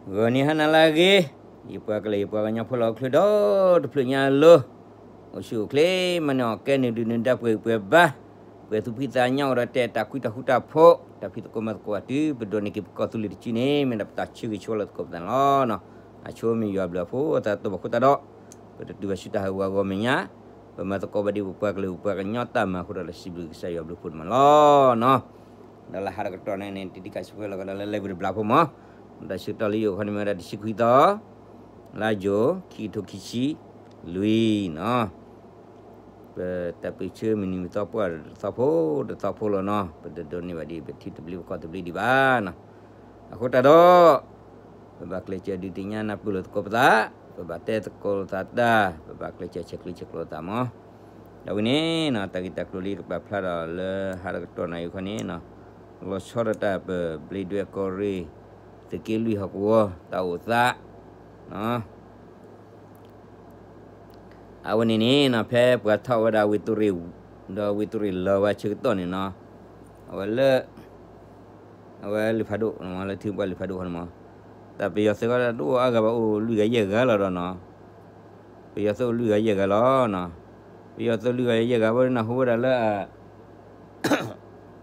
ဂီၤနံၤဟါနၤလၢအဂ့ၤ, ယပှၤကလုာ်ယပှၤကညီဖိလီၤအိၣ်ချုးဒီတဖျၢၣ်ညါအလိၤ, အိၣ်ဆူၣ်အိၣ်ချ့မၤန့ၢ်အီၣ်ကဲနုာ်ဒုၣ်နုာ်ဒါပှဲၤဂံၢ်ပှဲၤဘါ, ပှဲၤသူၣ်ဖှံသးညီအိၣ်ဒီးတဲာ်တၢ်ကွံတၢ်ဃူတၢ်ဖိး, တၢ်ဖံးသကိးမၤသကိးအတုၤ ပဒိးန့ၢ်က့ၤပကီၢ်သူလ့ၤတစုန့ၣ် မ့ၢ်ဒၣ်ပတၢ်ဆၢဂ့ၤဆၢဝါလၢသကိးပသးန့ၣ်လီၤ. အဆိမ့ၢ်ယွၤဘျုးအဖိအသးတဘၣ်ဃိသတးဒီး, ပတတုၤဘၣ်ဆူတၢ်ဟးဂီၤအဂီၢ်မဲာ်ညါ, ပမၤသကိးဘၣ်ဒ်ပပှၤကလုာ်ပပှၤကညီတၢ်မၤအဃိဒီး စံးဘျုးကစၢ်ယွၤဘျုးဖှိၣ်န့ၣ်မးလီၤနီၤ. ဒီးလၢဟါတကတီၢ်န့ၣ်န့ၣ် တံၤတံၤခါဆူၣ်ဖဲလီၤကဒီးလၢ live တဘျီဖိမး, ဒီးဆၢကတီၢ်လၢယအိၣ်ခီန့ၣ်မ့ၢ်ဝဲဒၣ်တဆံခွံသီ, လါယူၤ ခံကထိခံဆံလွံၢ်နီၤ. ပတၢ်ပၢၢ်ဆၢမုၢ်နံၤမုၢ်သီပှၢ်တသီဖိတသီဖိလီၤနီၤ, ပတဒိးန့ၢ်ဘၣ်ဒ်ပထံသဘျ့ပကီၢ်သဘျ့ဒံးဘၣ်နီၤ. အဃိသတးဒီး ပဘၣ်ကျဲးစၢးဒုးသ့ၣ်ညါနၢ်ပၢၢ်လိာ်သကိးပသး, ပဘၣ်တဲသကိးလိာ်သးတၢ်, ပဘၣ်ကျဲးစၢးဆဲးကျၢဆဲးကျိးလိာ်သးမး. ဒီးဝံၤန့ၣ်နီၤ တၢ်ဂ့ၢ်တၢ်ကျိၤလၢယကပာ်ဖျါဒီးလၢဟါတကတီၢ်နၤအံၤခီန့ၣ်နီၤ, လီၤဆီဒၣ်တၢ်ပဘျ့ဒွဲၣ်ကီၢ်ရ့ၣ် သုးက့လွံၢ်ဟီၣ်ကဝီၤ တၢ်အိၣ်သး အဝဲန့ၣ်န့ၣ်နီၤ ဖဲပှၤထီၣ်ဝဲဒၣ်ဝ့ၢ်သုးရ့ၣ်, ဒီးဝ့ၢ်သုးရ့ၣ်လီၤဝဲဆၢကတီၢ်န့ၣ်နီၤ, အဝဲလၢ အဝဲလုၢ်ဖးဒိၣ်မး လၢထံပှၢ်လုၢ်ဖးဒိၣ်ခီန့ၣ်မး, တၢ်ပယီၤသုးခီဒၣ်တအိၣ်အါဂၤဘၣ် အိၣ်လွံၢ်ဂၤယဲၢ်ဂၤလီၤဒီးနီၤ, ပယီၤသုးအိၣ်လွံၢ်ဂၤယဲၢ်ဂၤလီၤနီၤ, ပယီၤသုးလွံၢ်ဂၤယဲၢ်ဂၤ ဘၣ်နၢ်ဟူဝဲဒၣ်လၢ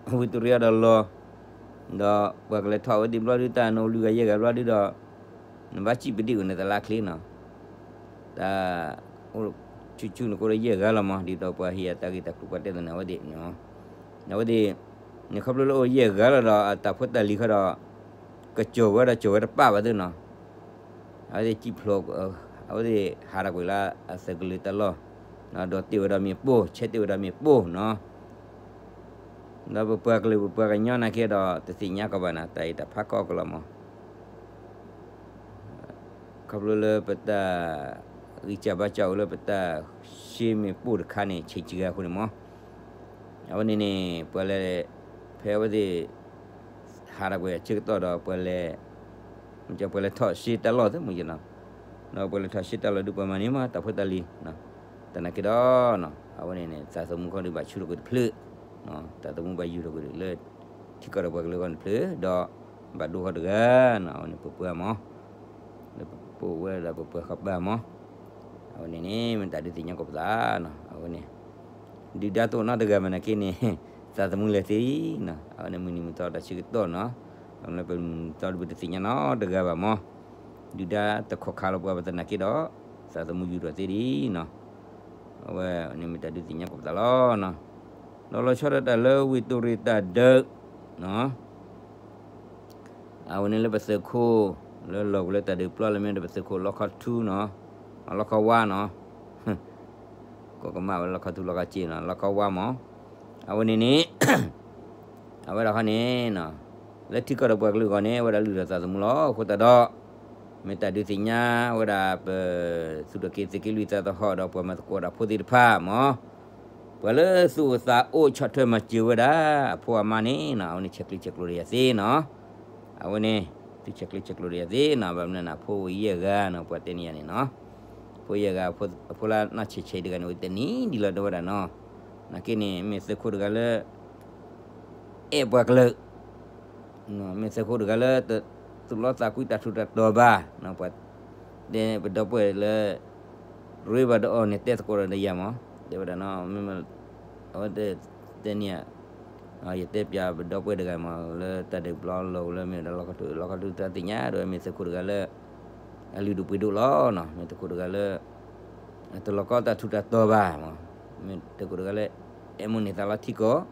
ဝ့ၢ်သုးရ့ၣ်အီၤဒီးလီၤ, ဒီးပှၤကလဲၤထီၣ်ဝဲသ့ၣ်ဘျီဒုး တၢ်နအိၣ်လွံၢ်ဂၤယဲၢ်ဂၤဘျီဒုးဒီး နဘၣ်စံၣ်ပဒံၣ်အိၣ်န့ၣ် တလါချ့နီၤ, တၢ်အိၣ်ဆူၣ်ဆူၣ်န့ၣ်ကအိၣ်ဒီးယဲၢ်ဂၤလီၤမး, ဒ်သိးပှၤဟ့ၣ်အတၢ်ဂ့ၢ်တၢ်ကျိၤပှၤတဲသ့ၣ်န့ၣ် အဝဲသ့ၣ်, အဝဲသ့ၣ် န့ၣ်ခီဖျိလၢအိၣ်ယဲၢ်ဂၤလီၤဒီး အတၢ်ဖိတၢ်လံၤခီဒီး ကစိာ်ဝဲဒီးစိာ်ဝဲတပၣ်ဘၣ်သ့ၣ်နီၤ, အဝဲသ့ၣ်စံၣ်ဖျိး, အဝဲသ့ၣ်ဟးတၢ်ကွံာ်လၢအသုးကလၢၤတၢ်လီၢ်, ဒိးတ့ၢ်ဝဲဒီးမ့ၣ်ပိၢ် ဆဲးတ့ၢ်ဝဲဒီးမ့ၣ်ပိၢ်နီၤ, ဒီးပပှၤကလုာ်ပပှၤကညီနာ်က့ဒီး တသ့ၣ်ညါကီးဘၣ်နီၤ တၢ်အံၤတၢ်ဖးကီကလီၤမး ခီဖျိလၢပတၢ်ဂံၢ်စၢ်ဘါစၢ်အိၣ်လၢပတၢ်ဆှ့မ့ၣ်ပိၢ်တခါန့ၣ် ဆံးစှၤအဃိန့ၣ်မး, အဝဲန့ၣ်န့ၣ် ပှၤလဲၤ, ဖဲအဝဲသ့ၣ် ဟးတၢ်ကွံာ်အဆၢကတီၢ်ဒီး ပှၤလဲၤ, ပှၤလဲၤထီၣ်ဆှ့တၢ်လီၢ်သ့ၣ်မးနီၤ, ဒီးပှၤလဲၤထီၣ်ဆှ့တၢ်လီၢ်ဒုးပှၤမၤန့ၢ်မး တၢ်ဖိတၢ်လံၤ, တၢ်နာ်က့ဒီး အဝဲန့ၣ်န့ၣ် သးသမူခီဒုးဘၣ်ဆူၣ်ထီၣ်ကွံာ်တဖျၢၣ်, သးသမူဘၣ်ယူၤထီၣ်ကွံာ်လၢ ထံကီၢ်ဒီးပှၤကလုာ်အဂီၢ်န့ၣ်တဖျၢၣ်, ဒီးဘၣ်ဒိဃီတဂၤနီၤ, အဝဲန့ၣ်ပပှၤမး, လၢပပိာ်ဝဲဒၣ်ပပှၤဃီပၤမး, အဝဲန့ၣ်န့ၣ် မ့ၢ်တၢ်ဒုးသ့ၣ်ညါကီးပသးနီၤ, အဝဲန့ၣ် ဒုၣ်ဒါတအိၣ်နီတဂၤမးနာ်က့န့ၣ် သးသမူလဲၤသ့နီၤ, အဝဲန့ၣ်မုၢ်နံၤမုၢ်သီတၢ်ဆၢကတီၢ်နီၤ, မ့ၢ်လၢပမုၢ်နံၤမုၢ်သီဒုးပတသ့ၣ်ညါနီတဂၤဘၣ်မး, ဒုၣ်ဒါတခိးခးလီၤပှၤဘၣ်သနာ်က့ဒီး သးသမူယူၤထီၣ်သ့ဒံးနီၤ, အဝဲန့ၣ်မ့ၢ်တၢ်ဒုးသ့ၣ်ညါကီးပသးလီၤနီၤ, ဒီးလီၤဆီဒၣ်တၢ်လၢဝ့ၢ်သုးရ့ၣ်တၢ်ဒုးနီၤ အဝဲန့ၣ်လၢပသုးခိၣ် လၢလီၢ်ကဝီၤလၢတၢ်ဒုးပျီလၢမ့ၢ်ဒီးပသုးခိၣ်လီခီထူနီၤ, လီခီဝါနီၤ, ကိးကမၣ်ဝဲလီခီထူလီခီစ့နီၤ လီခီဝါမး, အဝဲန့ၣ်န့ၣ် အဝဲဒၣ်ခီန့ၣ် လၢထံကီၢ်ဒီးပှၤကလုာ်အဂီၢ်န့ၣ် အဝဲဒၣ်လုၢ်ထီၣ်သးသမူလီၤ. အဃိသတးဒီး မ့ၢ်တၢ်ဒုးသ့ၣ်ညါဝဲဒၣ် ပသုးထီၣ်က့ၤသုးက့လွံၢ်သးသဟီၣ်ဒီး ပှၤမၤသကိးတၢ်ဖိသ့ၣ်တဖၣ်မး ပှၤလၢသူၣ်အိၣ်သးအိၣ်ဆီၣ်ထွဲမၤစၢၤဝဲဒၣ် အဖိအမါန့ၣ်နီၤ အဝဲန့ၣ်ဆဲးကျၢဆဲးကျိးဒီးယၤသ့နီၤ. အဝဲန့ၣ် သုဆဲးကျၢဆဲးကျိးဒီးယၤသ့နီၤ. ဘၣ်မနုၤန့ၣ် အဖိအိၣ်ယဲၢ်ဂၤနီၤ ပှၤတဲန့ၢ်ယၤန့ၣ်နီၤ. အဖိယဲၢ်ဂၤ အဖိလၢနီၢ်ဆံးဆံးတဂၤန့ၣ် အိၣ်တနံၣ်ဒံးလီၤဒိဝဲဒၣ်နီၤ. နာ်က့န့ၣ် မ့ၢ်သုးခိၣ်တဂၤလၢ အဲၣ်ပှၤကလုာ် မ့ၢ်သုးခိၣ်တဂၤလၢ သူၣ်လီသးကွံတၢ်ထူးတၢ်တီၤဘၣ်, ပှၤတဲပဒီပုၢ်ဝဲၢ်လၢ ရ့ဘၣ်ဒီးအီၤန့ၣ် တဲသကိးဒီးယၤမး, တဲဝဲဒၣ်နီၤ, အဝဲတဲန့ၣ်ဧါ, ယတဲပၠးပဒီပုၢ်ဝဲၢ်တဂၤမး လၢတၢ်ဒုးပျီလီၢ်ကဝီၤလၢမ့ၢ်ဝဲဒၣ်လီခီထူ လီခီထူတၢ်သ့ၣ်ညါဒီး မ့ၢ်သုးခိၣ်တဂၤလၢ အလုၢ်ဒိၣ်ပှ့ၤဒိၣ်လီၤနီၤ, မ့ၢ်သုးခိၣ်တဂၤလၢ တလီၤကီတၢ်ထူးတၢ်တီၤဘၣ်မး, မ့ၢ်သုးခိၣ်တဂၤလၢ အဲၣ်မိၢ်န့ၢ်သးလၢထံကီၢ်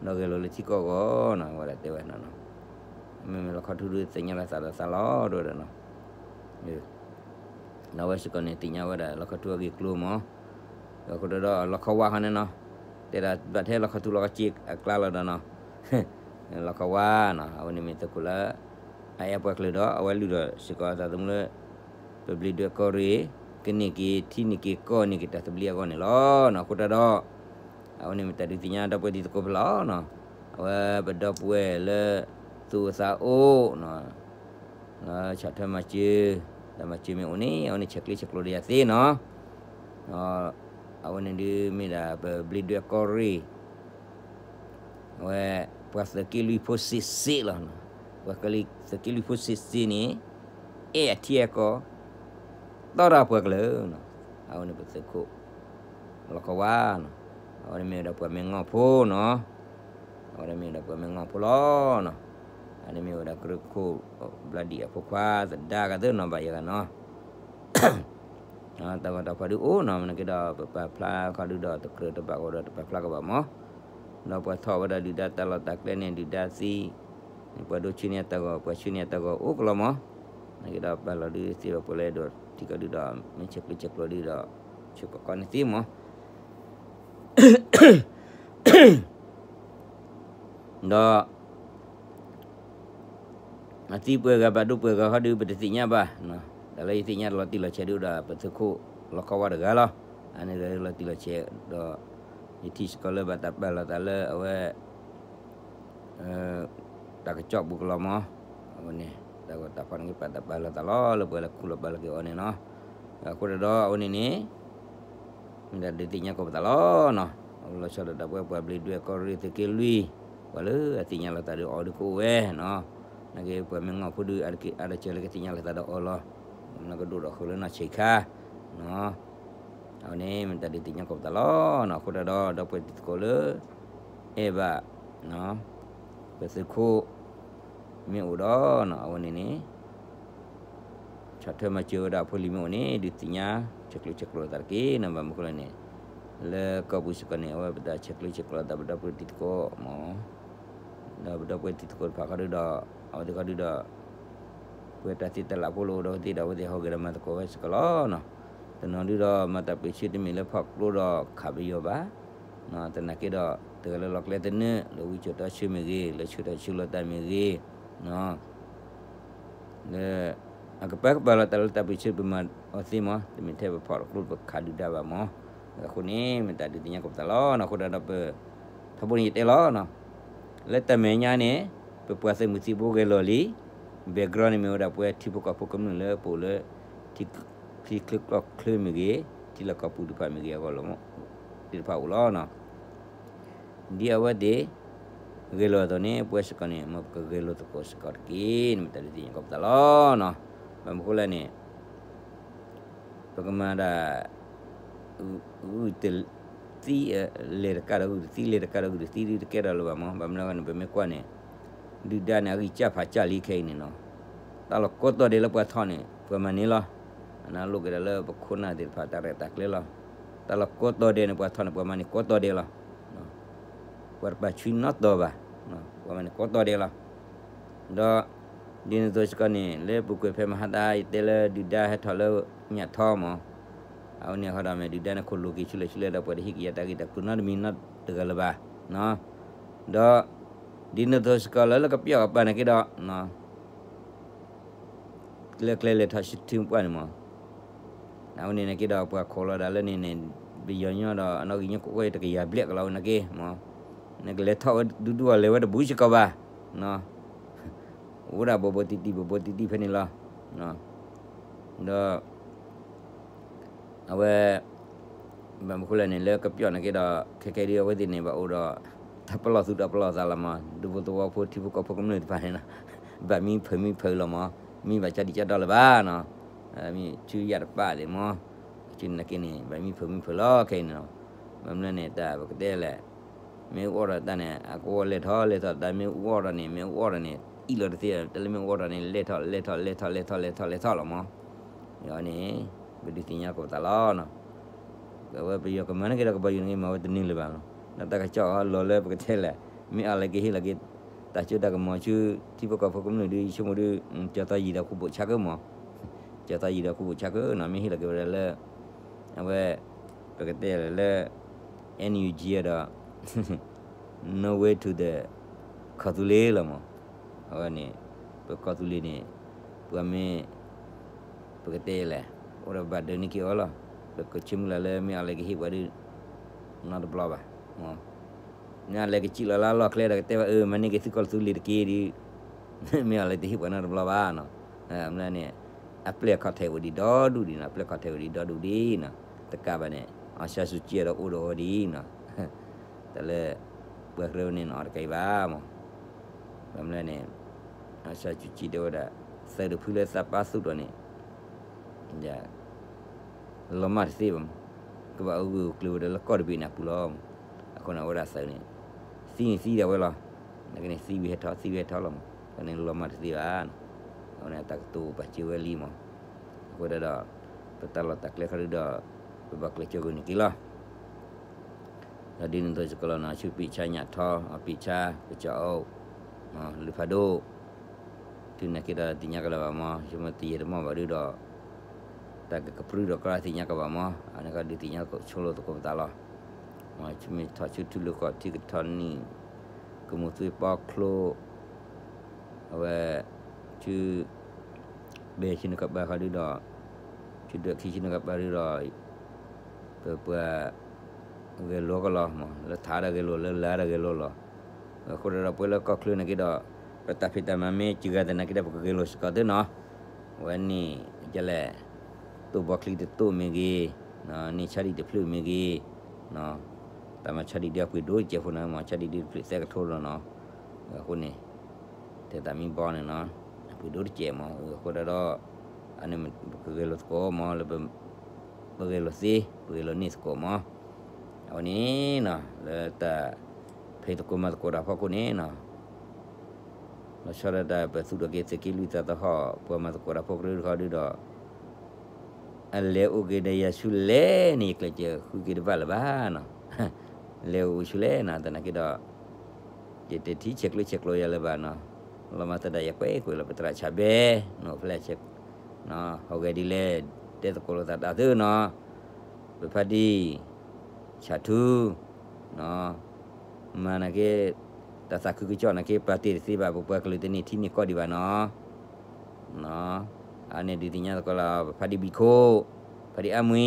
ဒီးဂဲၤလိာ်လၢထံကီၢ်အဂီၢ်နီၤ, ဝဲဒၣ်တဲဝဲနီၤ, မ့မ့ၢ်လီခီထူဒုးသ့ၣ်ညါလၢသးဒီးသးလီၤ ဒိဝဲဒၣ်နီၤ. ဒီးအဝဲစ့ၢ်ကီးန့ၣ် သ့ၣ်ညါဝဲဒၣ်လီခီထူအဂ့ၢ်အကျိၤမး, ဒီးအဃိဒီးလီခီဝါခီန့ၣ်နီၤ, တဲဒၣ်ဘၣ်ထဲလီခီထူလီခီစ့အကျါလီၤဒီးနီၤ, လီခီဝါနီၤ, အဝဲန့ၣ်မ့ၢ်သုးခိၣ်လၢ အအဲၣ်ပှၤကလုာ်ဒီး အဝဲလုၢ်ဒီးစ့ၢ်ကီးအသးသမူလၢ ပဘျ့ဒွဲၣ်ကီၢ်ရ့ၣ် ကန့ၢ်က့ၤထံန့ၢ်က့ၤကီၢ်န့ၢ်က့ၤတၢ်သဘျ့အဂီၢ်န့ၣ်လီၤ. အဃိတၢ်ဒီး အဝဲန့ၣ်မ့ၢ်တၢ်ဒုးသ့ၣ်ညါဒီပုၢ်ဝဲၢ်တံၤသကိးဖိလီၤ. အဝဲပဒီပုၢ်ဝဲၢ်လၢ သူၣ်အိၣ်သးအိၣ် ဆီၣ်ထွဲမၤစၢၤ, တၢ်မၤစၢၤမ့ၢ်အိၣ်န့ၣ် အဝဲန့ၣ်ဆဲးကျၢဆဲးကျိးဒီးယၤသ့နီၤ. အဝဲန့ၣ်ဒုးမ့ၢ်ဒၣ်ပဘျ့ဒွဲၣ်ကီၢ်ရ့ၣ် အဝဲ ပှၤသုးက့လွံၢ်ဖိစ့စ့လီၤ. ပှၤသုးက့လွံၢ်ဖိစ့စ့န့ၣ် အဲၣ်အထံအကီၢ် တီၢ်တၢ်ပှၤကလုာ်နီၤ, အဝဲန့ၣ်ပသုးခိၣ် လီၢ်ကဝါနီၤ, အဝဲန့ၣ်မ့ၢ်ဝဲဒၣ်ပှၤမ့ၢ်ငီၢ်ဖိနီၤ, အဝဲန့ၣ်မ့ၢ်ဝဲဒၣ်ပှၤမ့ၢ်ငီၢ်ဖိလီၤနီၤ, အန့ၣ်မ့ၢ်ဝဲဒၣ်ကရၢခိၣ် ဘျါဒံၣ်အဖိခွါသဒါကသ့ၣ်နီၤဘၣ်ယဲဂၤနီၤ တၢ်ဂီၤတၢ်ဖီဒုးအိၣ်နီၤ, မ့ၢ်နာ်က့ဒီး ပပာ်ဖျါခီဒုဒီးတကြၢးတဘၣ်ဃီဒီးတပာ်ဖျါကဘၣ်မး, ဒီးပှၤထီၣ်ဝဲဒၣ်ဒုၣ်ဒါတၢ်လီၢ်တၢ်ကျဲန့ၣ် ဒုၣ်ဒါသံ, ပှၤဒိးဆှၢန့ၢ်အတၢ်ဂီၤ ပှၤဆှၢန့ၢ်အတၢ်ဂီၤအိၣ်ကလီမး, နာ်က့ဒီးပာ်လီၤဒုးသ့ဘၣ်ပှၤလၢအဲၣ်ဒိးထံကီၢ်ဒုဒီး မ့ၢ်ဆဲးကျိးဆဲးကျိးဒုဒီး ဆဲးကီးကီန့ၣ်သ့မး ဒီး အသံပှဲၤဂၤဘၣ်ဒိပှဲၤဂၤဃီဒုး ပတသ့ၣ်ညါဘၣ်, တၢ်လၢယသ့ၣ်ညါတလီၤတံၢ်လီၤဆဲးဒုဒီး ပသုးခိၣ်လီၢ်ကဝါတဂၤလီၤ, အန့ၣ်ဒီးလီၤတံၢ်လီၤဆဲးဒီး ယထံၣ်စ့ၢ်ကီးလၢဘၣ်တၢ်ပာ်လီၤသးလၢအဝဲ တၢ်ကစီၣ်ပူၤကလီမး, အဝဲန့ၣ် တၢ်ဂီၤတၢ်ဖီၣ်နာ်က့ပာ်တၢ်ပာ်လီၤသးလီၤ လၢပှၤလၢခူၣ်လီၤပာ်လီၤက့ၤအီၤန့ၣ်နီၤ, အဃိဒီးအဝဲန့ၣ်န့ၣ် မ့ၢ်တၢ်ဒုးသ့ၣ်ညါကိးပသးလီၤနီၤ, အဝဲလီၤဆီဒၣ်တၢ်ပဝဲပှၤဘျ့ဒွဲၣ်ကီၢ်ရ့ၣ်သုးက့လွံၢ်, ပှၤလၢအသ့ၣ်ညါလီၤသးဒီးအီၤဒုးကအိၣ်ဝဲနီၤ, နာ်က့ပှၤမ့ၢ်ငီၢ်ဖိဒုး အါတက့ၢ်အါတက့ၢ်လၢကသ့ၣ်ညါလီၤသးဒီးအီၤလီၤ, ကဒိၣ်ဒီးဃုာ်လၢနီၢ်ဆံးခါနီၤ အဝဲန့ၣ်မ့ၢ်တၢ်ဒုးသ့ၣ်ညါကိးပသးလီၤနီၤ, အဃိတၢ်ဒီး ဒီပုၢ်ဝဲၢ်တံၤသကိးလၢ အဲၣ်ဘၣ် ပသုးခိၣ် မ့ၢ်အိၣ်ဒီးနီၤ အဝဲန့ၣ်န့ၣ် ဆီၣ်ထွဲမၤစၢၤဝဲဒၣ်အဖိလံၤမ့ၢ်အိၣ်န့ၣ် ဒုးသ့ၣ်ညါ ဆဲးကျိးဆဲးကျိးသးတက့ၢ်နီၤ, ဘၣ်မနုၤအဃိလဲၣ်န့ၣ် လၢကီၢ်ပူၤစ့ၢ်ကီးန့ၣ် အဝဲပတၢ်ဆဲးကျိးဆဲးကျိးသးပဒီပုၢ်ဝဲၢ်တံၤသကိးမး ဒီးပဒီပုၢ်ဝဲၢ်တံၤသကိးတဖၣ်ခီဒုဒီး အဝဲသ့ၣ်ခီဒုဒီး ပဝဲတၢ်သ့တၢ်လၢ်ဖိလၢအိၣ်ဒီးအဝဲသ့ၣ်ဒီး အဝဲသ့ၣ်ဟီၣ်ဂဲၤဒီးမၤသကိးဝဲစ့ၢ်ကီးလီၤနီၤ, တနီၤဒုဒီး မၤတၢ်ပၢၢ်ဆၢတမ့ၢ်လၢဖီၣ်ကျိဒီးခးပယီၤဘၣ်, သနာ်က့ဒီး တဂၤလၢလီၢ်ကျဲသနၢၣ် လၢဝံစိာ်တီဆၢမ့ၢ်ဂ့ၤ လၢဆၢထီၣ်ဆၢလီၤတၢ်မ့ၢ်ဂ့ၤ လၢ အကပၤကပၤလီၤတၢ်လၢတၢ်ပၢၢ်ဆၢပမၤအီၤသ့မး, တမ့ၢ်ထဲပဖီၣ်တကျိပခးဒုၣ်ဒါဘၣ်မး, အဃိန့ၣ် မ့ၢ်တၢ်ဒုးသ့ၣ်ညါကိးပသးလီၤနီၤ, အဃိဒီးပ ထီဘိန့ၣ်ယတဲလီၤနီၤ, လၢတၢ်မဲာ်ညါန့ၣ် ပပှၤသုးမုၢ်သံၣ်ဘိဂဲၤလီၤလံ, background န့ၣ်မ့ၢ်ဝဲဒၣ်ပဝဲထံဖိကီၢ်ဖိကမျၢၢ်လၢပအိၣ်လၢ ထံချၢကီၢ်ချၢမ့ၢ်ဂ့ၤ, ထံလီၢ်ကီၢ်ပူၤတဖၣ်မ့ၢ်ဂ့ၤအဂီၢ်လီၤ, သ့ၣ်တဖၣ်အိၣ်လီၤနီၤ ဒ်အဝဲသ့ၣ် ဂဲၤလိာ်အသိးန့ၣ် ပဝဲစ့ၢ်ကီးန့ၣ် မ်ပကဂဲၤလိာ်သကိးစ့ၢ်ကီးတက့ၢ်န့ၣ် မ့ၢ်တၢ်ဒုးသ့ၣ်ညါကိးပသးလီၤနီၤ, ဘၣ်မနုၤအဃိလဲၣ်န့ၣ် ပကမၤဒၣ် ဂုၢ်တသံ လဲၤတကးဒီးဂုၢ်တသံ လဲၤတကးဒီးဂုၢ်တသံဒုးတကဲထီၣ်လၢၤဘၣ်မး, ဘၣ်မနုၤအဃိန့ၣ် ပမ့ၢ်ကွၢ်န့ၣ် ဒုၣ်ဒါန့ၣ် အဂံၢ်စၢ်ဖးစၢ်လံခဲအံၤန့ၣ်နီၤ, တၢ်လီၢ်ကိးတီၤဒဲးလၢပှၤထီၣ်န့ၣ် ပှၤမၤန့ၢ်လီၤ, အနၢ်လိၣ်က့ၤဒီးလၢပခိၣ်နၢ်သ့ၣ်တဖၣ်တၢ်ရဲၣ်တၢ်ကျဲၤလီၤ, တၢ်လီၢ်ကိးတီၤဒဲးန့ၣ် ပှၤထီၣ်န့ၣ် ပှၤမၤန့ၢ်ကိးတီၤဒဲးလီၤ, ပှၤတပာ်ဆှံနီတီၤဘၣ်, ပှၤမၤန့ၢ်ကိးတီၤဒဲးလီၤ, ဒီး ဒ်န့ၣ်အသိးစ့ၢ်ကီးန့ၣ် လၢပူၤကွံာ်ဖဲမဟါတၢ် ယတဲလၢဒုၣ်ဒါဟဲထီၣ်လၢညၣ်ထီမး, အဝဲန့ၣ်ဟီဒီးမ့ၢ်ဒုၣ်ဒါန့ၣ်ခိၣ်လိၤက့ၤဆူလဲၣ်ဆူလဲၣ်ဒီး ပှၤတဟံးက့ၤယၤတၢ်ဂ့ၢ်တၢ်ကျိၤနီတမံၤနီတဂၤလၢၤဘၣ်, ဒီး ဒ်န့ၣ်အသိးစ့ၢ်ကီးလၢလၢကပျီၣ်ကပၤန့ၣ်က့ၤဒီး လၢကျဲလဲၤထီၣ်ဆူထံပှၢ်န့ၣ်မး, အဝဲန့ၣ်န့ၣ်က့ၤဒီးပှၤခိးလီၤဒၣ်လၢန့ၣ်န့ၣ် ပယီၤညီဒီးအနီၣ်ဂံၢ်ညီကိးဝဲတကယၤဘျဲၣ်ကလီၤဝဲန့ၣ်က့ၤမး, နကလဲၤထီၣ်ဝဲဒူဒူအီၤလဲၤဝဲတဘူးစ့ၢ်ကီးဘၣ်, အိၣ်ဒၣ်ဘိးဘိးတံၢ်တံၢ်ဘိးဘိးတံၢ်တံၢ်ဖဲန့ၣ်လီၤ, ဒီး အဝဲ ဘၣ်မနုၤအဃိလဲၣ်န့ၣ် လၢကပျီၣ်န့ၣ်က့ၤဒီး ခဲကဲဒ်အဝဲသ့ၣ်န့ၣ် ဘၣ်အိၣ်ဒီး တၢ်ပလီၢ်သူၣ်တၢ်ပလီၢ်သးလီၤမး ဒူဖိသဝီဖိထံဖိကီၢ်ဖိကမျၢၢ်တဖၣ်န့ၣ်လီၤ, ဘၣ်မံဖုးမံဖုးလီၤမး, မံဘၣ်ကၠီဒံကၠီဒီလၢၤဘၣ်နီၤ, မံဆူယၣ်တပာ်ဒံးမး, ဆူန့ၣ်က့ၤန့ၣ် ဘၣ်မံဖုးမံဖုးလီၤခဲအံၤန့ၣ်လီၤ, ဘၣ်မနုၤလဲၣ်န့ၣ် တၢ်ပကတဲလဲၣ် မ့ၣ်အူအီၣ်ဒီးတၢ်န့ၣ် အကဝီၤလဲၤထီၣ်လဲၤထီၣ် တၢ်မ့ၣ်အူအီၣ်ဒီးန့ၣ် မ့ၣ်အူအီၣ်ဒီးန့ၣ် အံၣ်လီၤတသ့ တၢ်လၢမ့ၣ်အူအီၣ်ဒီးန့ၣ် လဲၤထီၣ်လဲၤထီၣ်လဲၤထီၣ်လဲၤထီၣ်လဲၤထီၣ်လဲၤထီၣ်လီၤမး, ယန့ၣ် ပဒုးသ့ၣ်ညါကိးပသးလီၤနီၤ, အဝဲပယီၤကမၤန့ၢ်က့ၤဒီးကဘီယူၤန့ၣ် မၤဝဲတန့ၢ်လၢၤဘၣ်နီၤ, ဒီးတၢ်ကစီၣ်အလီၢ်လၢပကတဲလဲၣ် မ့ၢ်အီၣ်လဲၤကဟ့ၣ်လီၤက့ၤ တၢ်စိတၢ်ကမီၤဆူ ထံဖိကီၢ်ဖိကမျၢၢ်ဒုး ယဆိကမိၣ်ဒုး ကၠီၤသီယံၤဒီးဃူဘိၣ်ဆါကၢမး, ကၠီၤသီယံၤဒီးဃူဘိၣ်ဆါကၢနီၤ မ့ၢ်ဟ့ၣ်လီၤက့ၤဝဲဒၣ်လၢ အဝဲ ပကတဲလဲၣ်လၢ NUG ဒီး No way to the ကီၢ်သူလ့ၤလီၤမး, အဝဲန့ၣ် ပကီၢ်သူလ့ၤန့ၣ် ပှၤမ့ၢ် ပကတဲလဲၣ် အိၣ်ဒီးဘၣ်ဒၢးန့ၢ်က့ၤအီၤလီၤ, ပကဆိကမိၣ်လၢ်လၢမ့ၢ်အီၣ်လဲၤကဟ့ၣ်ပှၤဒုး နီတဘျီဘၣ်, မ့ၢ်အီၣ်လဲၤကစံၣ်လီၤလၢလီၢ်ကျဲဒီးကတဲဘၣ်အၢ မၤန့ၢ်က့ၤသုကီၢ်သူလ့ၤတက့ၢ်ဒုး မ့ၢ်အီၣ်လဲၤတဟ့ၣ်ပှၤနီတဘျီဘၣ်နီၤ, မ့ၢ်န့ၣ် အပျဲၢ်အခီၣ်ထံးအိၣ်ဒံးဒီဒူၣ်ဒံးနီၤ အပျဲၢ်အခီၣ်ထံးအိၣ်ဒံးဒီဒူၣ်ဒံးနီၤ, တကးဘၣ်န့ၣ် အီၣ်ဆၣ်စူၤကံဒီးအိၣ်ဒီးအီၤဒံးနီၤ, တၢ်လၢ ပှၤကရၢန့ၣ်နီၤ အီၣ်တကဲဘၣ်မး, ဘၣ်မနုၤလဲၣ်န့ၣ် အီၣ်ဆၣ်စူၤကံတဲဝဲဒၣ် သုးတဖုလၢသးပၢ်သူၣ်ထီၣ်န့ၣ် လီၤမၢ်တသ့ဘၣ်, ကဘၣ်အိၣ်ဂၢၢ်အိၣ်ကျၢၤဝဲဒီးလၢကီၢ်တဘ့ၣ်န့ၣ်အပူၤလီၤ. အဃိန့ၣ် အဝဲဒၣ်သုးန့ၣ် သံန့ၣ်သံဒၣ်ဝဲလီၤ. နာ်က့န့ၣ် သံဝံၤဟဲထီၣ် သံဝံၤဟဲထီၣ်လီၤမး, အဃိန့ၣ်လီၤမၢ်တသ့ဘၣ်. အဝဲန့ၣ်တၢ်ကတိၤပာ်စၢၤဝဲလံမး. အဃိဒၣ်ဒီး ပတၢ်လီၢ်တၢ်ကျဲခီဒုဒီး ပဘၣ်ကျဲးစၢးဂ့ၤန့ၢ်က့ၤလီၤ. ဒီးဒ်န့ၣ်အသိးစ့ၢ်ကီးလီၤနီၤ ဆူပံာ်ဆါညၣ်ထီ အပံာ်ဆါ ကစၢ်အိၣ် လၢဖးဒိၣ် တုၤနာ်က့ဒီးသ့ၣ်ညါကလၢၤဘၣ်မး, ယမ့ၢ်တယံာ်တမီၢ်ဘၣ်ဒုဒီး တၢ်ကကပြုၢ်ဒီးကြၢးသ့ၣ်ညါကဘၣ်မး, အန့ၣ်ကဒုးသ့ၣ်ညါဆိလိာ်သကိးပသးလီၤ. မ့ၢ်ဆူမ့ၢ်ထီၣ်ဆူထူလၢကီၢ်ထံကထီနံၣ် ကမူၤသွ့ပီချိ အဝဲ ဆူ ဘဲဆူနကပၤခီဒုဒီး ဆူဒွဲၣ်ခံဆူနကပၤဒုဒီး ပပှၤ ဂဲၤလိာ်ကလီၤမး, လၢထးဒီးဂဲၤလိာ် လၢလါဒီးဂဲၤလိာ်လီၤ. အဃိဒီးပဝဲလၢကီၢ်ချၢနာ်က့ဒီး ပတၢ်ဖံးတၢ်မၤမ့ၢ်စှၤဂၤသနာ်က့ဒီး ပကဂဲၤလိာ်စ့ၢ်ကီးသုနီၤ. အဝဲန့ၣ် ကလဲၣ် တိၢ်ဘီချံတတိၢ်မ့ၢ်ဂ့ၤ, န့ၢ်ဆါဒံၣ်တဖျၢၣ်မ့ၢ်ဂ့ၤ, တၢ်မၤဆါဒံၣ်ဒုအပှ့ၤဒိၣ်တစဲးဖိနီၤ, မၤဆါဒံၣ်ဒုတဖျၢၣ်သၢကထိလီၤနီၤ. အဃိန့ၣ် တဲတၢ်မံဘီန့ၣ်နီၤ အပှ့ၤဒိၣ်တစဲးမး, အဃိဒၣ်ဒီး အန့ၣ်ပကဂဲၤလိာ်သကိးမး လၢ ပဂဲၤလိာ်သ့ ပဂဲၤလိာ်န့ၢ်သကိးမး. အဝဲန့ၣ်နီၤ လၢတၢ်ဖံးသကိးမၤသကိးတၢ်ဖီခိၣ်န့ၣ်နီၤ လီၤဆီဒၣ်တၢ်ပသူၣ်ထီၣ်က့ၤသုးက့လွံၢ်သးသဟီၣ် ပှၤမၤသကိးတၢ်ဖိကရၢတခီဒုဒီး အလဲၤအိၣ်က့ၤဒီးယၤဆူလဲၣ်န့ၣ် ယကျဲးစၢးဃုက့ၤတဘၣ်လၢၤဘၣ်နီၤ. လဲၤအိၣ်ဆူလဲၣ်နီၤ သနာ်က့ဒီး ယတထံၣ်ဆဲးကျၢဆဲးကျိးယၤလၢၤဘၣ်နီၤ. လီၤမၢ်သဒါယၤကွဲးကွဲးလီၤ ပသရၣ်ဆၣ်ဘဲ နအိၣ်ဖဲလဲၣ် ဟီၣ်ဂဲၤဒ်လဲၣ် တဲသကိးလိာ်သးတၢ်သုနီၤ. ပဖါဒံ ဆၣ်ထူ မၤနာ်က့ တၢ်သးခုကစီၣ်နာ်က့ ပာ်တ့ၢ်တသ့ဘၣ် ပပှၤကလုာ်တန့ၢ်ထံန့ၢ်ကီၢ်ဒံးဘၣ်နီၤ. အန့ၣ်ဒုးသ့ၣ်ညါသကိးလီၤ ပဖါဒံဘံခိၣ် ဖါဒံအါမွံ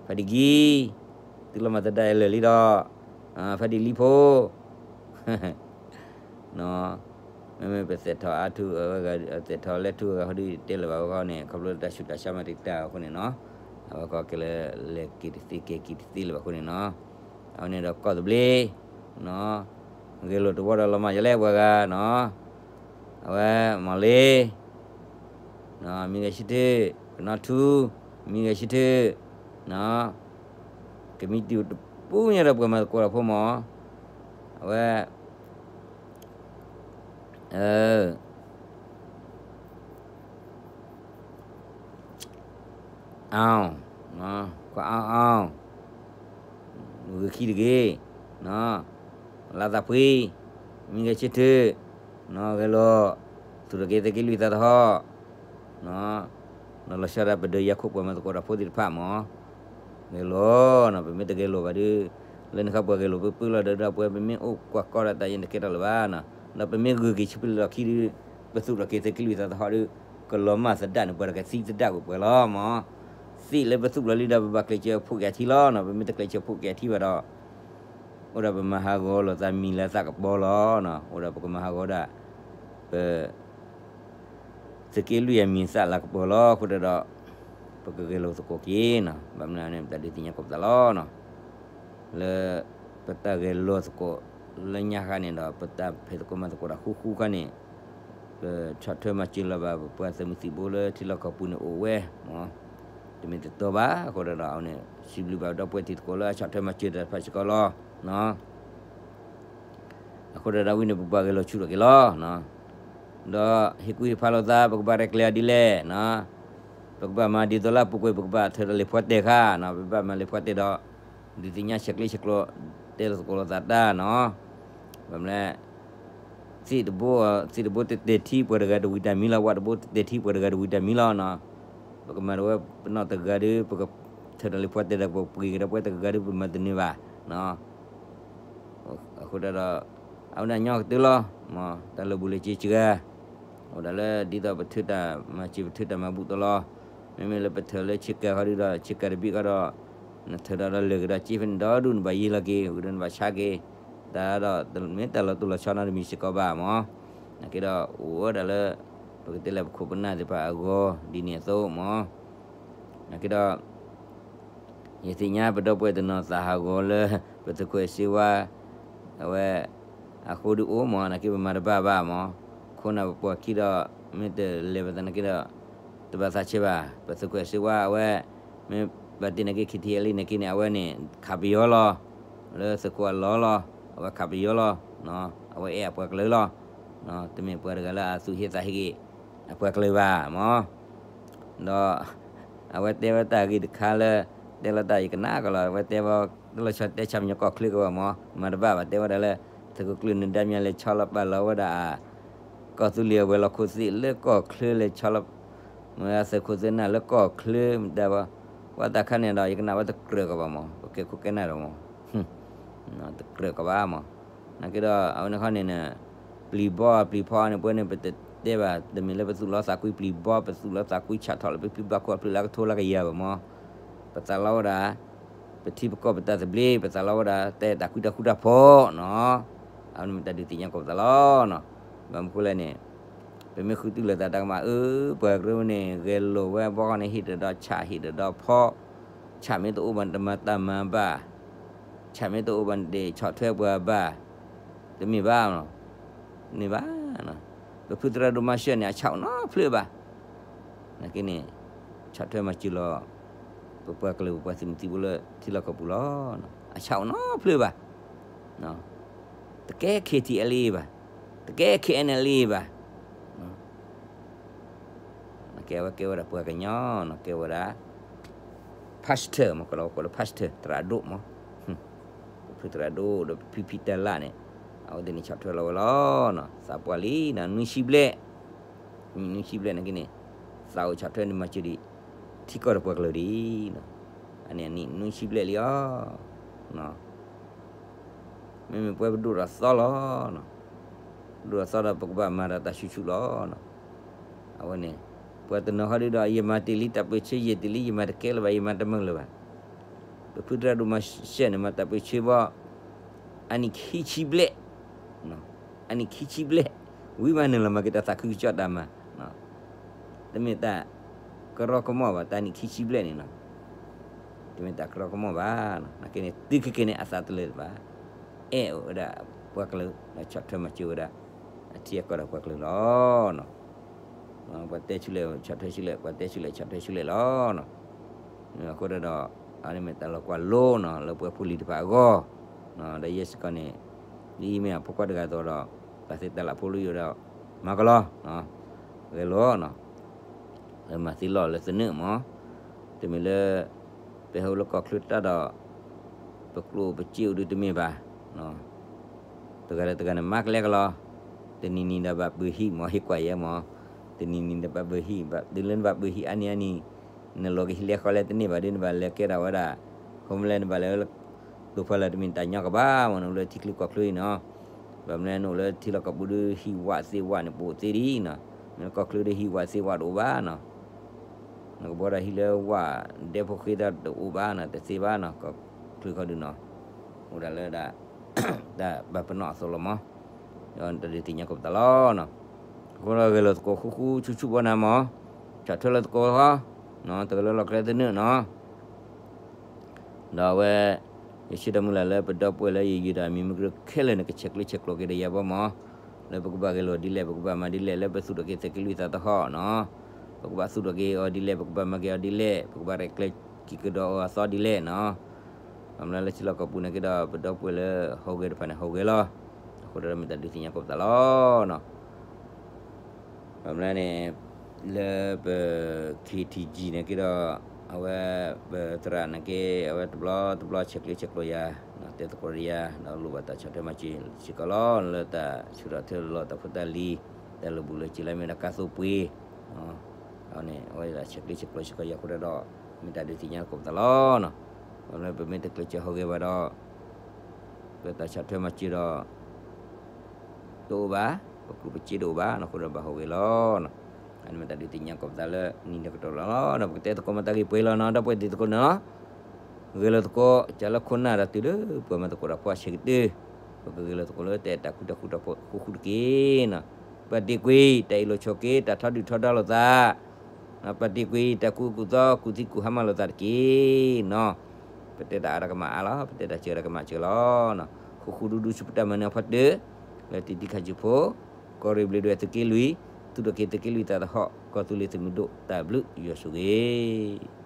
ဖါဒံကံ သုလီၤမၢ်သဒါယၤလၢာ်လံဒီး ဖါဒံလံဖိ မ့မ့ၢ်ပသဲးထီၣ်အါထူ သဲးထီၣ်လဲၢ်ထူအဂၤဟီဒုးတဲလၢၤဘၣ်ဝဲဃီန့ၣ် ခီဖျိလၢတၢ်ဆူးတၢ်ဆါမးတကတၢၢ်အဃိန့ၣ်နီၤ အဝဲဃီကလဲၤက့ၤတသ့ကဲက့ၤတသ့လၢၤဘၣ်အဃိန့ၣ်နီၤ အဝဲန့ၣ်ဒီးကီၢ်သဘျ့ ဂဲၤလိာ်တဝီဒီးလီၤမၢ်ယၤလဲၣ်ပှၤဂၤနီၤ အဝဲမီၢ်လ့ မံဂဲၤဆၢထၢၣ် ကနီထူ မံဂဲၤဆၢထၢၣ် ကမံးတံာ်တပူၤညါဒီးပှၤမၤသကိးတၢ်ဖိမး အဝဲ အီ ခွါအီအီ ဂုာ်ခံတဂ့ၤ လါသးဖှံ မံဂဲၤဆၢထၢၣ် ဂဲၤလိာ် သူၣ်ထီၣ်က့ၤသုးက့လွံၢ်သးသဟီၣ် လီၤဆီဒၣ်ပဒၢးယၤခိၣ်ပှၤမၤသကိးတၢ်ဖိသ့ၣ်တဖၣ်မး ဂဲၤလိာ်နီၤ ပမ့ၢ်တဂဲၤလိာ်ဘၣ်ဒီး လၢနခါပှၤဂဲၤလိာ်ပၢပၢလီၤဒီး ဒီးပဝဲပမ့ၢ်အိၣ်ကွၢ်ကီဒီးတၢ်ယဲၢ်တကဲထီၣ်လၢၤဘၣ်နီၤ ဒီးပမ့ၢ်ဂုာ်က့ၤဆူပလီၢ်ခံဒီး ပသူၣ်ထီၣ်က့ၤသုးက့လွံၢ်သးသဟီၣ်ဒီး ကလီၤမၢ်သဒါန့ၣ် ပှၤတကသံသဒၣ်ကွံာ်ပှၤလီၤမး သ့ၣ်လၢပသူၣ်လီၤလံဒီး ပဘၣ်ကျဲးစၢးဖှိၣ်က့ၤအထံလီၤနီၤ ပမ့ၢ်တကျဲးစၢးဖှိၣ်က့ၤအထံဘၣ်ဒီး အိၣ်ဒီးပမၤဟးဂီၤလိာ်သးမံၤလၢသးကပီၤလီၤနီၤ အိၣ်ဒီးပကမၤဟးဂီၤဒၣ် ပ သုးက့လွံၢ်အမံၤသၣ်လၤကပီၤလီၤ အဃိဒီး ပကဂဲၤလိာ်သကိးက့ၤနီၤ ဘၣ်မနုၤန့ၣ် ပတၢ်ဒုးသ့ၣ်ညါကိးပသးလီၤနီၤ လၢ ပတၢ်ဂဲၤလိာ်သကိး လၢညါခါန့ၣ်ဒီး ပတၢ်ဖံးသကိးမၤသကိးတၢ်ဃူဃူခါန့ၣ် ပဆီၣ်ထွဲမၤစၢၤလီၤဘၣ် ပပှၤသုးမုၢ်သံၣ်ဘိလၢထံလီၢ်ကီၢ်ပူၤန့ၣ်အိၣ်ဝဲမး တမ့ၢ်တတီဘၣ် အဃိဒီးအဝဲန့ၣ် စံးဘျုးဘၣ်ဒီပုၢ်ဝဲၢ်တံၤသကိးလၢအဆီၣ်ထွဲမၤစၢၤတၢ်တဖၣ်စ့ၢ်ကီးလီၤ အဃိဒီးဝဲန့ၣ် ပပှၤဂဲၤလိာ်ဆူၣ်ထီၣ်က့ၤလီၤ ဒီးဟ့ၣ်ကူၣ်ဟ့ၣ်ဖးလိာ်သး ပကဘၣ်ရဲၣ်ကျဲၤအီၤဒ်လဲၣ် ပကဘၣ်မၤဒ်သိးလၢအပူၤကွံာ် ပကဘၣ်ထၢၣ်ဒီးလံာ်ဖီတဲာ်ခါ ပဘၣ်မၤလံာ်ဖီတဲာ်ဒီး ဒုးသ့ၣ်ညါဆဲးကျၢဆဲးကျိး တဲလိာ်သကိးလိာ်သးတၢ်နီၤ ဘၣ်မနုၤလဲၣ် သ့ၣ်တဘိ သ့ၣ်တဘိတတဲာ်ထံပှၤတဂၤတဝံၤတၢ်မံလီၤ ဝၣ်တဘိတတဲာ်ထံပှၤတဂၤတဝံၤတၢ်မံလီၤနီၤ ပကမၤတဝဲပနီၢ်တဂၤဒီး ပကထၢၣ်ဒီးလံာ်ဖီတဲာ်ဒီး ပပှ့ၤက့ၤဒီးပဝဲတဂၤဒီး ပမၤတန့ၢ်ဘၣ် အဃိဒီး အဝဲဒၣ်ညီကတၢၢ်လီၤ မ့ၢ်တၢ်လၢာ်ဘူၣ်လၢာ်စ့စှၤ အိၣ်ဒၣ်လၢဒ်သိးပထၢတၢ်မၤစၢၤ ပထၢတၢ်မၤဘူၣ်တလီၤ မ့မ့ၢ်လၢပထၢလၢဆ့ကၤခီဒုဒီး ဆ့ကၤတဘ့ၣ်ခီဒီး နထၢဒီးလၢာ်ကဒီးစ့ဖဲန့ၣ်ဒီဒူၣ် နဘၣ်ယ့လီၤက့ၤ ဝံၤဒီးနဘၣ်ဆါက့ၤ တၢ်ဒီးမ့ၢ်တၢ်လီၤတိၢ်လီၤဆီနီတမံၤစ့ၢ်ကီးဘၣ်မး နာ်က့ဒီး အိၣ်ဝဲဒၣ်လၢ ပကတဲလၢပခိၣ်ပနၢ်သ့ၣ်တဖၣ်အဂီၢ် ဒ်န့ၣ်အသိးမး နာ်က့ဒီး ယသ့ၣ်ညါပဒီပုၢ်ဝဲၢ်တနီၤသးဟးဂီၤလၢ ပသုးခိၣ်အဲၣ်စ့ဝါ အဝဲ အဃိဒုအိၣ်မး နာ်က့ပမၤတဘၣ်ဘၣ်မး ခိၣ်နၢ်ပပှၤခံဒီး မ့ၢ်တလဲၤဘၣ်သနာ်က့ဒီး တဘၣ်သးဆဲးဘၣ်. ပသုးခိၣ်စ့ဝါအဝဲ မ့ၢ်ဘၣ်တ့ၢ်နာ်က့ ခံထံၣ်အလံနာ်က့န့ၣ် အဝဲန့ၣ် ခးပယီၤလီၤ. လၢသုးခိၣ်အလီၢ်လီၤ. အဝဲခးပယီၤလီၤ. အဝဲအဲၣ်အပှၤကလုာ်လီၤ. တမ့ၢ်ပှၤတဂၤလၢအသူၣ်ဟ့သးဟ့က့ၤ အပှၤကလုာ်ဘၣ်မၢ်. ဒီး အဝဲတဲဝဲတၢ်ဂ့ၢ်တခါလၢ တဲလီၤတၢ်ယကနၣ်ကလီၤ အဝဲတဲဝဲ တလီၤဆီတဲဆၣ်ပညီကီၢ်ချၢကဘၣ်မၢ် မၤတဘၣ်ဘၣ် တဲဝဲဒၣ်လၢ သုးခိၣ်ကျၢၢ်နၢၤဒါမၠါလဲၤဆီလီၤပာ်လီၤဝဲဒၣ် ကီၢ်သူလ့ၤအဝဲၤလီၢ်ခိၣ်သ့ၣ်လၢကီၢ်ချၢလဲၤဆီလီၤ မ့ၢ်သုးခိၣ်သုးနၢ်လၢကီၢ်ချၢမတၤဘၣ် ပှၤတၢ်ခါန့ၣ်ဒီး ယကနၣ်ဝဲတကြၢးကဘၣ်မၢ် ပကဲခိၣ်ကဲနၢ်ဒီးမၢ် တကြၢးကဘၣ်မၢ်. နာ်က့ဒီး အဝဲန့ၣ်ခီန့ၣ်န့ၣ် ပျံၤဘီပျံၤဖီန့ၣ် ပဝဲန့ၣ် ပတတဲဘၣ် တမ့ၢ်လၢပသူၣ်လီသးကွံပျံၤဘီ ပသူၣ်လီသးကွံဆးထီၣ်လၢပဖံဘၣ်ခိၣ်အဖျၢၣ်လၢအကထိလၢကယၤဘၣ်မၢ်. ပသးလီဝဲဒၣ် ပထံပကီၢ်ပတၢ်သဘျ့ ပသးလီဝဲဒၣ် တၢ်အဲၣ်တၢ်ကွံတၢ်ဃူတၢ်ဖိးနီၤ. အဝဲန့ၣ်မ့ၢ်တၢ်ဒုးသ့ၣ်ညါကိးပသးလီၤနီၤ. ဘၣ်မနုၤဃိလဲၣ်န့ၣ် ပမ့ၢ်ဃုတုၤလၢသးတၢ်ကမၣ်အၢ ပှၤကရၢန့ၣ် ဂဲၤလိာ်ဝဲဘီဂီၢ်န့ၣ် ဟ့ၣ်တဒီးဆး ဟ့ၣ်တဒီးဖီ ဆးမ့ၢ်တအိၣ်ဘၣ်န့ၣ် တမၤတၢ်မၤဘၣ် ဆးမ့ၢ်တအိၣ်ဘၣ်န့ၣ် တဆီၣ်ထွဲပှၤဘၣ် တမ့ၢ်ဘၣ်နီၤ. တမ့ၢ်ဘၣ်နီၤ. ပဖုသရၣ်ဒိၣ်မၤစၢၤန့ၣ် အဆးအိၣ်နီတဖျၢၣ်ဘၣ်. နာ်က့န့ၣ် ဆီၣ်ထွဲမၤစၢၤလီၤ ပပှၤကလုာ်ပပှၤသုးမုၢ်သံၣ်ဘိလၢထံလီၢ်ကီၢ်ပူၤလီၤ. အဆးအိၣ်နီတဖျၢၣ်ဘၣ်. တကဲ ခ့ထံၣ်အဲလ့ ဘၣ်, တကဲ ခ့အဲနလ့ ဘၣ်. ကဲဝဲကဲဝဲဒၣ်ပှၤကညီနီၤ ကဲဝဲဒၣ် pastor မ့ၢ်ကလီၤကိးလၢ pastor သရၣ်ဒိၣ်မ့ၢ် ပဖုသရၣ်ဒိၣ်ဒီးပဖံဖံတၢ်လၢ်န့ၣ် အဝဲသ့ၣ်န့ၣ်ဆီၣ်ထွဲလီၤဝဲလီၤ. သးပှၢ်လံနီၤ နွံဆံဘျဲၣ်, နွံဆံဘျဲၣ်နာ်က့န့ၣ် သးအိၣ်ဆီၣ်ထွဲန့ၣ်မၤစၢၤဒံး ထံကီၢ်ဒီးပှၤကလုာ်ဒံး. အန့ၣ်နွံဆံဘျဲၣ်လံအီၤ မ့မ့ၢ်ပဝဲပဒိၣ်ဒီးသီလီၤ. ပဒိၣ်ဒီးသီဒီးပကဘၣ်မၤဒီးတၢ်ဆူၣ်ဆူၣ်လီၤ. အဝဲန့ၣ် ပှၤတနီၤဃီဒုဒီး ယမၤတ့ၢ်လံတၢ်ပၢၢ်ဆၢ ယတ့ၢ်လံ ယမၤတကဲလၢၤဘၣ် ယမၤတမုာ်လၢၤဘၣ်. ပဖုသရၣ်ဒိၣ်မၤစၢၤန့ၣ် မၤတၢ်ပၢၢ်ဆၢဘီ အနံၣ်ခံဆံဘျဲၣ်, အနံၣ်ခံဆံဘျဲၣ်, ဝံၤမးနုာ်လီၤမၤက့ၤတၢ်သးခုကစီၣ်တၢ်မၤ, တမ့ၢ်တၢ်ကရီကမီၣ်ဘၣ် တၢ်နံၣ်ခံဆံဘျဲၣ်န့ၣ်နီၤ, တမ့ၢ်တၢ်ကရီကမီၣ်ဘၣ်. နာ်က့န့ၣ် တုၤခဲက့ၤန့ၣ် အသးတလၢာ်ဘၣ်, အဲၣ်အိၣ်ဝဲဒၣ်ပှၤကလုာ် ဒီးဆီၣ်ထွဲမၤစၢၤဝဲဒၣ် အထံအကီၢ်ဒီးပှၤကလုာ်လီၤ. ပှၤတဲဆူၣ်လဲၣ် ဆီၣ်ထွဲဆူၣ်လဲၣ်, ပှၤတဲဆူၣ်လဲၣ် ဆီၣ်ထွဲဆူၣ်လဲၣ်လီၤ. အဃိဒီး အန့ၣ်မ့ၢ်တၢ်လီၤကွၢ်လိနီၤ လၢပှၤဖိလံၤတဖၣ်အဂီၢ်, ဒီးယဲစ့ၢ်ကီးန့ၣ် ဒ်အံၤမ့ၢ်အဖိခွါတဂၤအသိးဒီး တၢ်သ့တၢ်လၢ်ဖိလံၤယိာ်ဒီး မၤကလီ, ဂဲၤလိာ်နီၤ လၢမၤသ့လီၢ်လၢသနၢၣ်မး, တမ့ၢ်လၢ ပဟဲအိၣ်လၢကီၢ်ချၢတၢ်ဒီး ပကျိၣ်ပစ့အိၣ်ဒုးတမ့ၢ်ဘၣ်, တဂၤဒီးတဂၤန့ၣ် မၤကလဲကလီ, တနံၤနံၤဒီးဘၣ်ပၢၤဟံၣ်မး ဟ့ၣ်ကွၢ်ယဲမး, တနံၤနံၤဒီးဘၣ်ပၢၤဟံၣ် တုၤလၢနဘၣ်ပၢၤဟံၣ်အါနံၤအါနံၤ, နလီၤက့ၤဟံၣ်လဲဃီလဲတန့ၢ်ဘၣ်ဒီး နဘၣ်လဲၤကဲဒၣ်ဝဲဒၣ် Homeland နဘၣ်လဲၤဝဲလၢ ဒိၣ်ဖီလာ်တမ့ၢ်တၢ်ညီကဘၣ်မး နအိၣ်လၢထံချၢကီၢ်ချၢအံၤနီၤ, ဘၣ်မနုၤနအိၣ်လၢထံလီၢ်ကီၢ်ပူၤဒီး ဟံၣ်ဝးသ့ဝးန့ၣ် ပအိၣ်သ့ဒ်အံၤနီၤ, မ့ၢ်လၢကီၢ်ချၢဒီးဟံၣ်ဝးသ့ဝးတအိၣ်ဘၣ်နီၤ, နကဘီဒီးဟံၣ်လၢဝးဒဲဖိဃ့သၢတအိၣ်ဘၣ်နီၤ, တသ့ဘၣ်နီၤ, ကီၢ်ချၢခီဒုနီၤ, အိၣ်ဒၣ်လၢဒၣ် တၢ်ဘၣ်ပနီၣ်အသိးလီၤမး, ဒီးတၢ်ဒုးသ့ၣ်ညါကိးပသးလီၤနီၤ, အဃိဒီးဂဲၤလိာ်သကိးဃူဃူဆူၣ်ဆူၣ်ဘီနၤမး, ဆီၣ်ထွဲလီၤသကိးဃီ, တဂၤလၢလီၢ်ကျဲသနၢၣ်နီၤ ဒီးအဝဲ ယဆၢဒီးမုၢ်လၢ်လၢပဒီပုၢ်ဝဲၢ်လၢယယုၢ်ဒီးအမံၤမုၢ်ကရၢခဲလၢာ်န့ၣ် ကဆဲးကျၢဆဲးကျိးက့ၤဒီးယၤဘီမး, လၢပကဘၣ်ဂဲၤလိာ်ဒ်လဲၣ် ပကဘၣ်မၤဒ်လဲၣ် လၢပသူၣ်ထီၣ်က့ၤသုးက့လွံၢ်သးသဟီၣ်နီၤ, ပကဘၣ်သူၣ်ထီၣ်က့ၤအီၤဒ်လဲၣ် ပကဘၣ်မၤက့ၤအီၤဒ်လဲၣ် ပကဘၣ်ရဲၣ်ကျဲၤက့ၤကဒီးအီၤအသီဒ်လဲၣ်နီၤ, ဘၣ်မနုၤလၢထံလီၢ်ကီၢ်ပူၤန့ၣ်က့ဒီး ပဒီပုၢ်ဝဲၢ်လၢဟူးဂဲၤတဖၣ်န့ၣ် ဟူးဂဲၤလီၤ, အဃိဒီးမ့ၢ်တၢ်ဒုးသ့ၣ်ညါကိးပသးလီၤနီၤ ဘၣ်မနုၤန့ၣ် လၢပ ခ့ထံကံ န့ၣ်က့ဒီး အဝဲ ပသရၣ်န့ၣ်က့ အဝဲတဘျီတဘျီဆဲးကျၢဆဲးကျိးယၤ, တဲသကိးဒီးယၤ ဒီးလိၣ်ဘၣ်တၢ်ဆီၣ်ထွဲမၤစၢၤစ့ၢ်ကီးလီၤ လၢတၢ်ဆူၣ်ထီၣ်ထၢလီၤတၢ်ဖိတၢ်လံၤ, တၢ်လၢာ်ဘူၣ်လၢာ်စ့ၤလၢမ့ၢ်ဒၣ်ကါသိပှ့ၤ, အဝဲန့ၣ် အဝဲဒၣ်ဆဲးကျၢဆဲးကျိးစ့ၢ်ကီးယၤအဃိဒီး မ့ၢ်တၢ်ဒုးသ့ၣ်ညါကိးပသးလီၤနီၤ, ဘၣ်မနုၤပမ့ၢ်တကျဲးစၢးဟူးဂဲၤဘၣ်ဒီး ပတၢ်ဆီၣ်ထွဲမၤစၢၤဒီး တအိၣ်ဘၣ်, ပကျိၣ်ပစ့တအိၣ်ဘၣ်နီၤ, အဃိဒီးဘၣ်ဟူးဂဲၤလီၤနီၤ, အန့ၣ်မ့ၢ်တၢ်ဒုးသ့ၣ်ညါကိးပသးလၢနံၤဒီကတီၢ်လီၤနီၤ, ဒီးပကတဲသကိးမၤတၢ်ဂ့ၢ်ပှဲၤလီၤနီၤ, ဒီပုၢ်ဝဲၢ်သ့ၣ်သကိးန့ၣ်လီၤ, ဂဲၤလိာ်သကိး ကၢလၢခိၣ်နၢ်ဒီးတုၤလၢ ပှၤမၤသကိးဒီးပှၤဆဲးကတၢၢ်, ပကဂဲၤလိာ်သကိးလၢတၢ်အဲၣ်တၢ်ကွံတၢ်ဃူတၢ်ဖိးဃူဃူတက့ၢ်နီၤ, ပာ်တ့ၢ်ကွံာ် တၢ်အ့ၣ်လိာ်ဆိးက့ တၢ်ထီဒုၣ်ထီဒါလိာ်သး ပာ်တ့ၢ်ကွံာ် တၢ်ကူကူၣ်သီ ကူၣ်သံကူၣ်ဟါမၢ်လိာ်သးတက့ၢ်နီၤ, ပတဲတၢ်အါတကမၣ်အါလီၤ, ပတဲတၢ်စှၤတကမၣ်စှၤလီၤ, ဃူဃူဒူဒူဆူပတၢ်မၤနၢၤအဖီတၢၢ်, လၢတံၤတံၤခါဆူဖိ, ကီၢ်ရ့ၣ်ဘျ့းဒဝဲၢ်သုးက့လွံၢ်, သူၣ်ထီၣ်က့ၤသုးက့လွံၢ်တၢ်သဟီၣ် ကီၢ်သူလ့ၤသုးမုၢ်ဒိၣ် တၢ်ဘျုးယွၤဆိၣ်ဂ့ၤ.